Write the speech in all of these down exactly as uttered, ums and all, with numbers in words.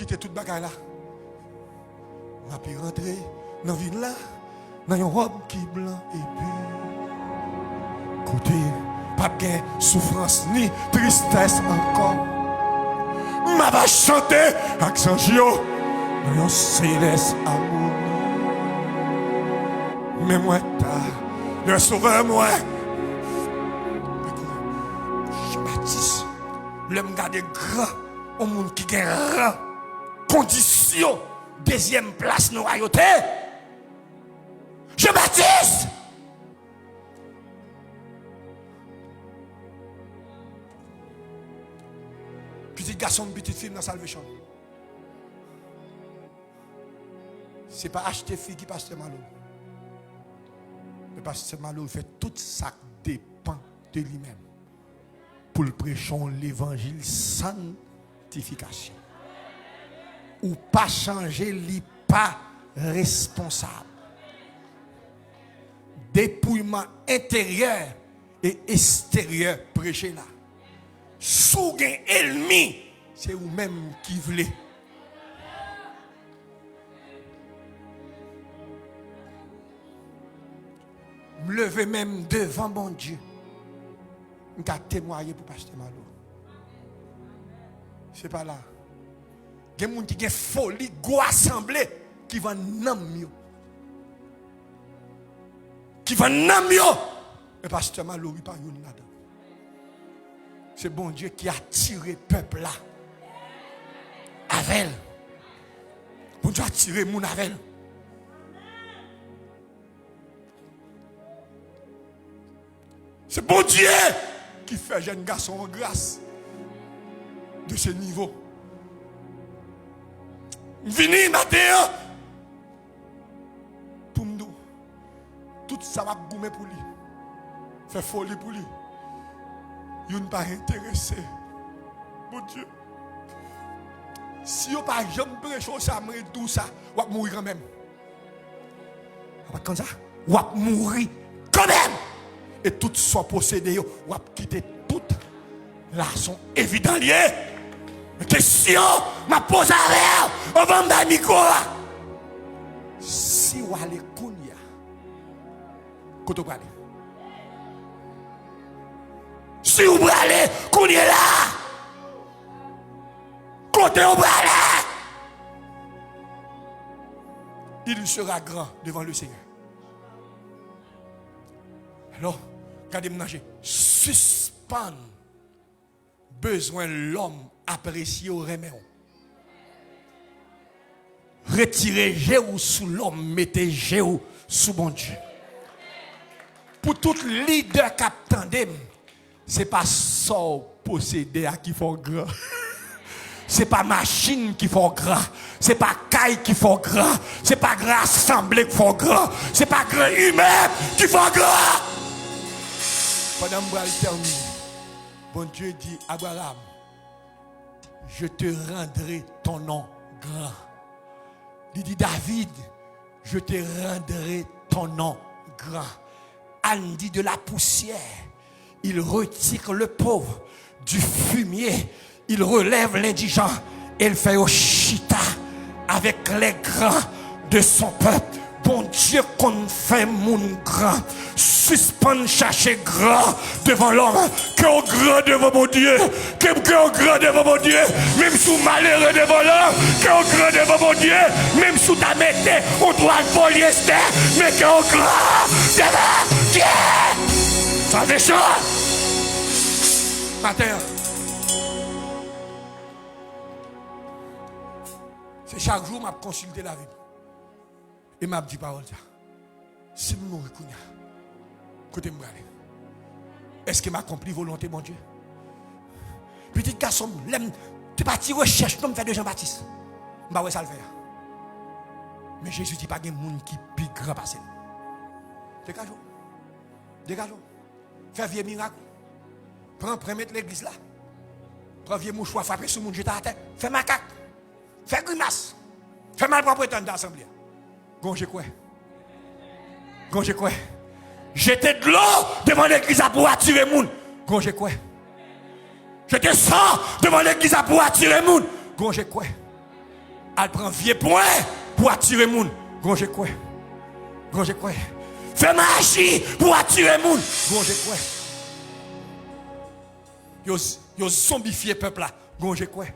kite tout bagay la. M ape rantre nan vil la, nan yon wòb ki blan epi kote p ap gen soufrans ni tristès ankò. M ap chante ak zanj yo nan yon selès amoni. Men mwen ta, le Sovè mwen. Jan Batis, lè m gade gran, yon moun ki gen ran, kondisyon, dezyèm plas nan wayòte. Jan Batis! Pitit gason m, pitit fi m nan Salvation. Se pa achte figi Pastè Malo. Men Pastè Malo fè tout sa k depann de li menm pou l preche yon levanjil santifikasyon. Ou pa chanje, li pa responsab. Depouyman enteryè e eksteryè preche la. Si w gen ènmi, se ou menm ki vle. M leve men m devan Bondye. M ka temwaye pou Pastè Malo. Se pa la. Gen moun ki gen foli gwo asanble ki vann nanm yo. Ki vann nanm yo. Men Pastè Malo, li pa youn ladan. Se Bondye ki atire pèp la avè l. Bondye atire moun avè l. Se Bondye ki fè jèn gason an gras de se nivo. M vini maten an pou m di w, tout sa w ap goumen pou li, fè foli pou li, youn pa enterese Bondye. Si yo pa janm preche w sa, mwen di w sa, w ap mouri kanmenm. W ap konn sa? W ap mouri kanmenm. E tout sa w posede yo, w ap kite tout la. Se evidan l ye. Men kesyon m ap poze avè w anvan m bay mikwo a, si w ale kounye a, kote w prale? Si w prale kounye la, kote w prale? Il sera grand devant le Seigneur. Alò, gade m nan je. Sispann bezwen lòm apresye w, renmen w. Retire je w sou lòm, mete je w sou Bondye. Pou tout lidè k ap tande m, se pa sa w posede a ki fè w gran. Se pa machin ki fè w gran. Se pa kay ki fè w gran. Se pa gran asanble ki fè w gran. Se pa gran imèb ki fè w gran. Pandan m pral tèmine, Bondye di Abraram, je te rendrai ton nom grand. Li di David, je te rendrai ton nom grand. Andy de la poussière, il retire le pauvre du fumier, il relève l'indigent, e l fè yo chita avec les grands de son peuple. Bondye konn fè moun gran. Sispann chache gran devan lòm. Ke w gran devan Bondye. Ke, ke w gran devan Bondye. Menm si w malere devan lòm, ke w gran devan Bondye. Menm si w ta mete yon twal polyester, men ke w gran devan Bondye. Sa se chan. Maten an, se chak jou m ap konsilte lavi m. E m ap di pawòl sa. Si m mouri kounye a, kote m prale? Èske m akonpli volonte Bondye? Pitit gason m, lè m te pati rechèch non m fè de Jan Batis, m pa wè sa l fè a. Men Jezi di pa gen moun ki pi gran pase l. Degaje w. Degaje w. Fè vye mirak. Pran pren met legliz la. Pran vye mouchwa frape sou moun, jete atè. Fè makak. Fè grimas. Fè malpwòpte anndan asanble a. Gon je kwè. Gon je kwè. Jete dlo devan legliz la pou atire moun. Gon je kwè. Jete san devan legliz la pou atire moun. Gon je kwè. Al pran vye pwen pou atire moun. Gronje kwè. Gronje kwè. Fè maji pou atire moun. Gronje kwè. Yo, yo zonbifye pèp la. Gronje kwè.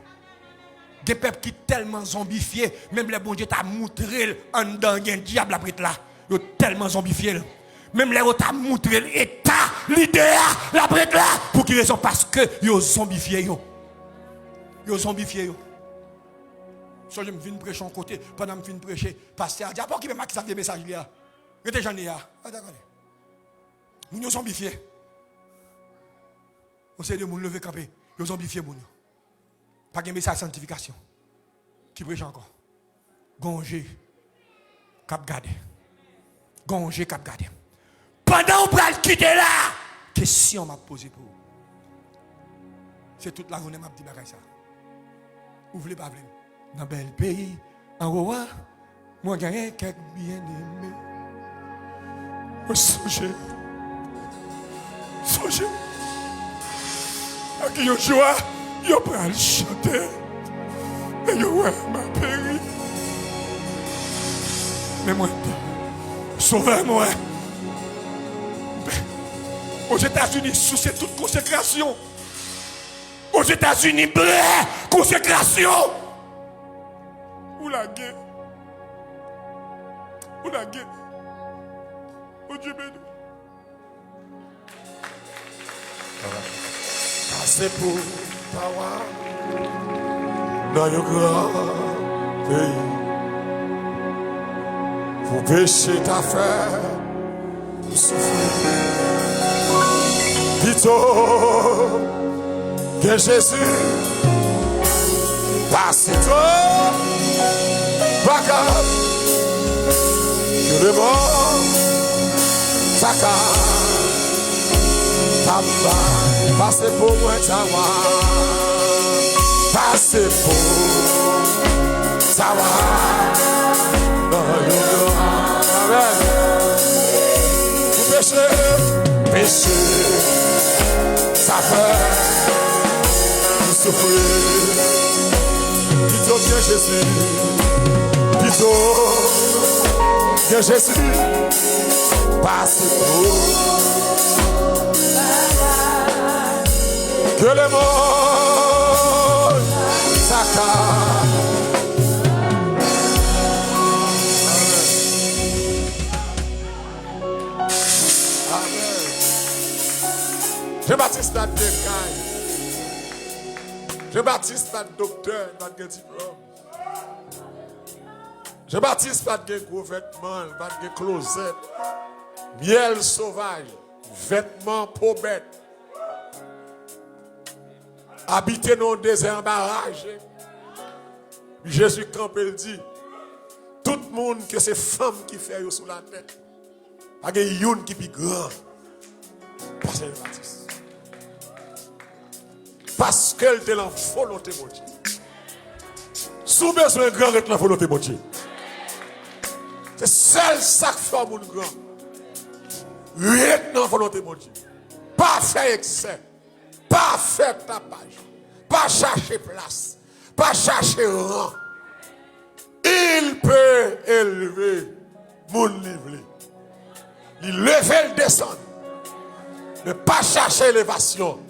Gen pèp ki tèlman zonbifye, menm lè Bondye ta moutre l anndan gen dyab, l ap ret la. Yo tèlman zonbifye l. Menm lè yo ta moutre l eta lidè a, l ap ret la. Pou ki rezon? Paske yo zonbifye yo. Yo zonbifye yo. Sonje m vin preche yon kote, pandan m fin preche, pastè a di, "A pa okipe m ak sa vye mesaj li a. Rete jan li ye a." A, dakò. Moun yo zonbifye. Yon seri de moun leve kanpe, yo zonbifye moun yo. Pa gen mesaj sanntifikasyon ki preche ankò. Gon je k ap gade. Gon je k ap gade. Pandan w pral kite la, kesyon m ap poze pou ou. Se tout lajounen m ap di bagay sa. Ou vle pa vle. Nan bèl peyi anwo a, mwen genyen kèk byeneme. Mwen sonje, sonje, ak yon jwa, yo pral chante, men yo wè m ap peri. Men mwen, Sovè mwen, Ozetazini, sou se tout konsekrasyon. Ozetazini, blè, konsekrasyon. Ou lage. Ou lage. Bondye beni. Pase pou ta wa nan yon gran peyi. Pou peche ta fè m soufri. Pito gen Jezi, pase tout bagay ke lemond sa ka. Papa, pase pou mwen, Tawa. Pase pou Tawa. Nan yon gran. Amèn. Pou peche, peche, sa fè m soufri. Pito gen Jezi. Pito gen Jezi. Pase pou ke lemond sa ka. Amen. Jan Batis pa t gen kay. Jan Batis pa t doktè, li pa t gen diplòm. Jan Batis pa t gen gwo vètman, li pa t gen klozèt, myèl sovaj, vètman po bèt. Abite nan yon dezè anbaraje. Jezi kanpe, l di, tout moun ke se fanm ki fè yo sou latè, pa gen youn ki pi gran pase Jan Batis. Paske l te lan volonte Bondye. Si w bezwen gran, ret lan volonte Bondye. Se sèl sa k fè yon moun gran. Ret nan volonte Bondye. Pa fè eksè. Pa fè tapaj. Pa chache plas. Pa chache ran. Il peut élever moun li vle. Li leve, l desann. Men pa chache elevasyon.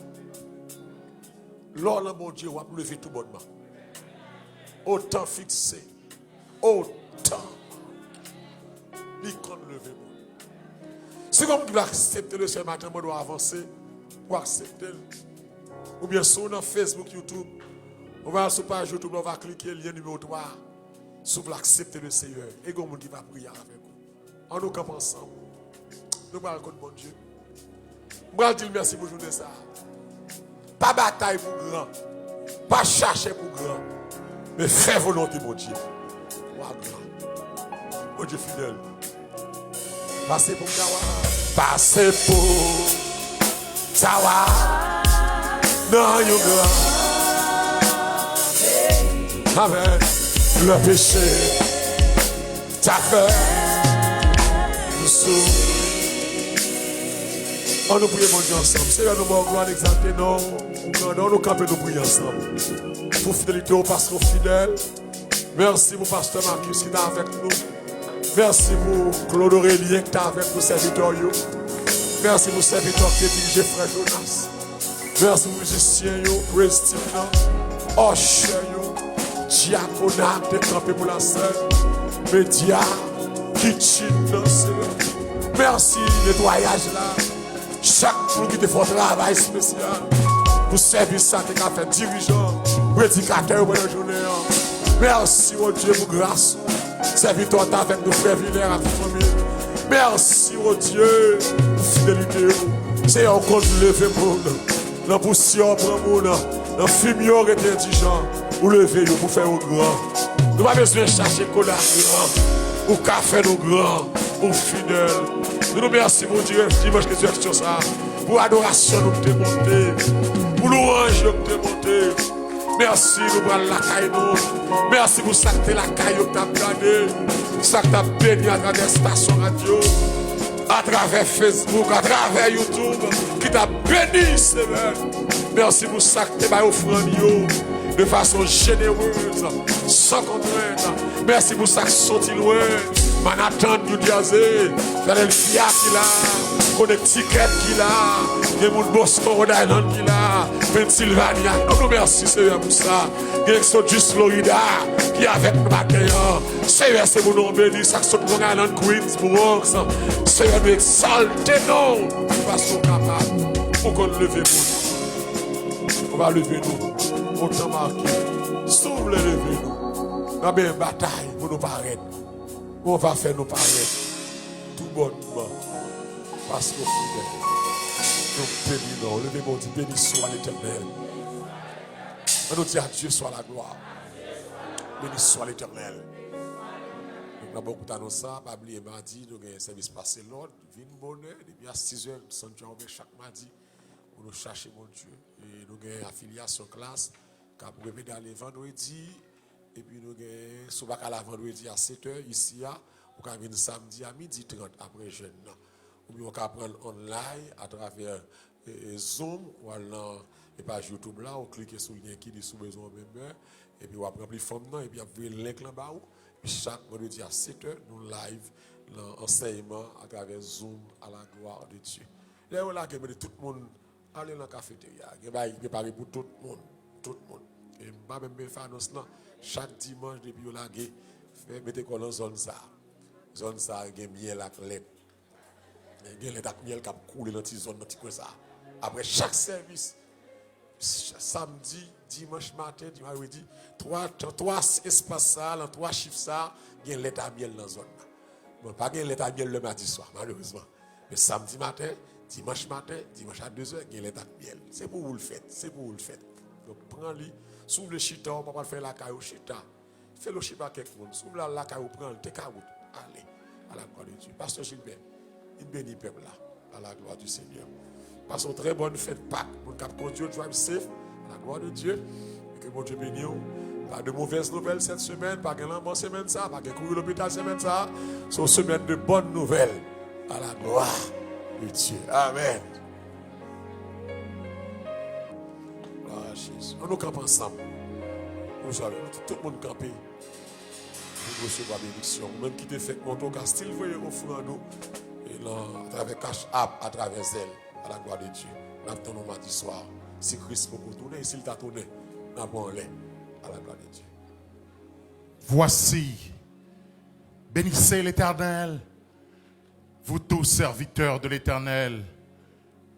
Lè w lan Bondye, w ap leve toubònman. Otan fikse. Otan li konn leve moun. Si gon moun ki vle aksepte Lesenyè maten, mwen dwe avanse pou aksepte l. Oubyen si w nan Facebook, YouTube, ou va sou paj YouTube la, ou va klike lyen nimewo twa a. Si w vle aksepte Lesenyè, e gon moun ki va priye avèk ou. Ann nou kanpe ansanm. Nou pral kot Bondye. M pral di l mèsi pou jounen sa a. Pa batay pou gran. Pa chache pou gran. Men fè volonte Bondye. W a gran. Bondye fidèl. Pase pou Tawa. Pase pou Tawa. Nan yon gran. Amèn. Lè peche ta fè m soufri. Ann nou priye Bondye ansanm. Senyè, nou ba w glwa, n egzalte non w, ou grandè w, nou kanpe, nou priye ansanm. Pou fidelite w, paske w fidèl. Mèsi pou pastè Marcus ki t avèk nou. Mèsi pou Claude Aurélien ki t avèk nou, sèvitè w yo. Mèsi pou sèvitè w ki te dirije frè Jonas. Mèsi pou mizisyen yo, praise team nan, usher yo, dyakona ki te kanpe pou lasèn, medya, kitchen nan, Senyè. Mèsi netwayaj la. Chak moun ki te fè yon travay espesyal pou sèvis sa te ka fèt, dirijan, predikatè yo pandan jounen an. Mèsi, Bondye, pou gras ou. Sèvitè w t avèk nou, frè Vilè ak fanmi l. Mèsi, Bondye, pou fidelite w. Senyè, ou konn leve moun nan pousyè, ou pran moun nan fim yo rete endijan. Ou leve yo pou fè yo gran. Nou pa bezwen chache kote a gran. Ou ka fè nou gran. Ou fidèl. Nou di w mèsi pou di-, dimanch rezirèksyon sa a, pou adorasyon nou ki te monte, pou lwanj yo ki te monte. Mèsi, nou pral lakay nou. Mèsi pou sa k te lakay yo ki t ap gade, sa k t ap beni atravè estasyon radyo, atravè Facebook, atravè YouTube, ki t ap beni semèn. Mèsi pou sa k te bay ofrann yo de fason jenerez, san kontrent. Mèsi pou sa k soti lwen, Manhattan, New Jersey, Philadelphia ki la, Connecticut ki la, gen moun Boston, Rhode Island ki la, Pennsylvania. Nou di w mèsi, Senyè, pou sa. Gen Exodus, Florida, ki avèk nou maten an. Senyè, se pou non w beni, sa k sot Long Island, Queens, Bronx. Senyè, nou egzalte non w, paske w kapab, ou konn leve moun. Ou va leve nou. Yon tan make. Si w vle leve nou, n ap gen batay pou nou parèt. Ou va fè nou parèt toubònman, paske w fidèl. Nou beni non w. Leve men w, di, Béni soit l'Éternel. An nou di, À Dieu soit la gloire. Béni soit l'Éternel. Donk, nan bon kout anons sa, pa bliye, madi, nou gen sèvis pase lòd. Vin bonè, depi a sis è, nou sanktya ouvè chak madi pou nou chache Bondye. E nou gen afilyasyon klas k ap repede ale vandredi, epi nou gen, si w pa ka la vandredi a sèt è isi a, ou ka vin samdi a midi trant apre jèn nan. Oubyen w ka pran l online atravè, e, e, Zoom, ou al nan, e, paj YouTube la, ou klike sou lyen ki di si w bezwen yon member, epi w ap ranpli fòm nan, epi y ap voye link lan ba ou. Epi chak vandredi a sèt è, nou live nan ansèyman atravè Zoom à la gloire de Dieu. Lè yo lage, mande tout moun ale nan kafeterya. Gen bagay ki prepare pou tout moun. Tout moun. E m pa menm byen fè anons lan. Chak dimanch, depi yo lage, fè, mete kò w nan zòn sa a. Zòn sa a gen myèl ak lèt. Gen lèt ak myèl k ap koule nan ti zòn, nan ti kwen sa a. Apre chak sèvis, ch-, samdi, dimanch maten, dimanch apremidi, twa, twa espas sa a, nan twa chif sa a, gen lèt a myèl nan zòn nan. Bon, pa gen lèt a myèl lè madi swa, malerezman. Men samdi maten, dimanch maten, dimanch a de zè, gen lèt ak myèl. Se pou ou l fèt, se pou ou l fèt. Donk, pran li. Si w vle chita, w pa pral fè lakay ou, chita. Fellowship ak kèk moun. Si w vle al lakay ou, pran l, take a wout. Ale. À la gloire de Dieu. Pastè Gilbert, vin beni pèp la. À la gloire du Seigneur. Pase yon trè bòn fèt Pak. Moun k ap kondui yo, drive safe. À la gloire de Dieu. E ke Bondye beni w. Pas de mauvaises nouvelles cette semaine. Pa gen lanmò semèn sa. Pa gen kouri lopital semèn sa. Se yon semèn de bonnes nouvelles. À la gloire de Dieu. Amen. Glwa a Jezi. An nou kanpe ansanm. Nou salye nou. Tout moun kanpe. Pou resevwa benediksyon. Ou menm ki te fèk monte, ou ka still voye ofrann ou, e nan, atravè Cash App, atravè Zelle. À la gloire de Dieu. N ap tann ou madi swa. Si Kris poko tounen, e si l ta tounen, n ap wè anlè. À la gloire de Dieu. Voici, bénissez l'Éternel, vous tous serviteurs de l'Éternel,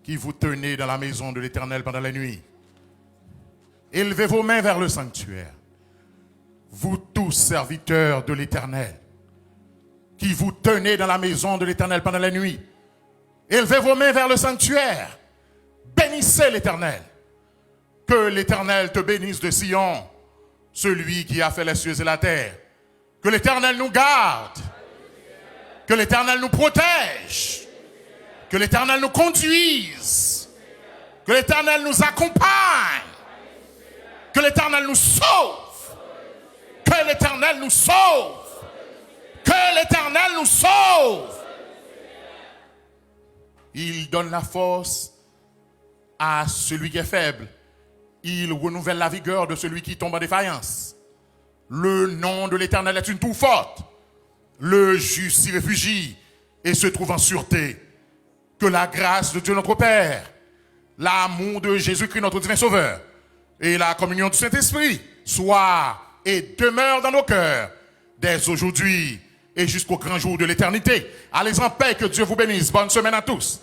qui vous tenez dans la maison de l'Éternel pendant la nuit. Élevez vos mains vers le sanctuaire. Vous tous serviteurs de l'Éternel, qui vous tenez dans la maison de l'Éternel pendant la nuit, élevez vos mains vers le sanctuaire. Bénissez l'Éternel. Que l'Éternel te bénisse de Sion, celui qui a fait les cieux et la terre. Que l'Éternel nous garde. Que l'Éternel nous protège. Que l'Éternel nous conduise. Que l'Éternel nous accompagne. Que l'Éternel nous sauve. Que l'Éternel nous sauve. Que l'Éternel nous sauve. Il donne la force à celui qui est faible. Il renouvelle la vigueur de celui qui tombe en défaillance. Le nom de l'Éternel est une tour forte. Le juste s'y réfugie et se trouve en sûreté. Que la grâce de Dieu notre Père, l'amour de Jésus-Christ notre divin Sauveur et la communion du Saint-Esprit soient et demeurent dans nos cœurs dès aujourd'hui et jusqu'au grand jour de l'éternité. Allez en paix, que Dieu vous bénisse. Bonne semaine à tous.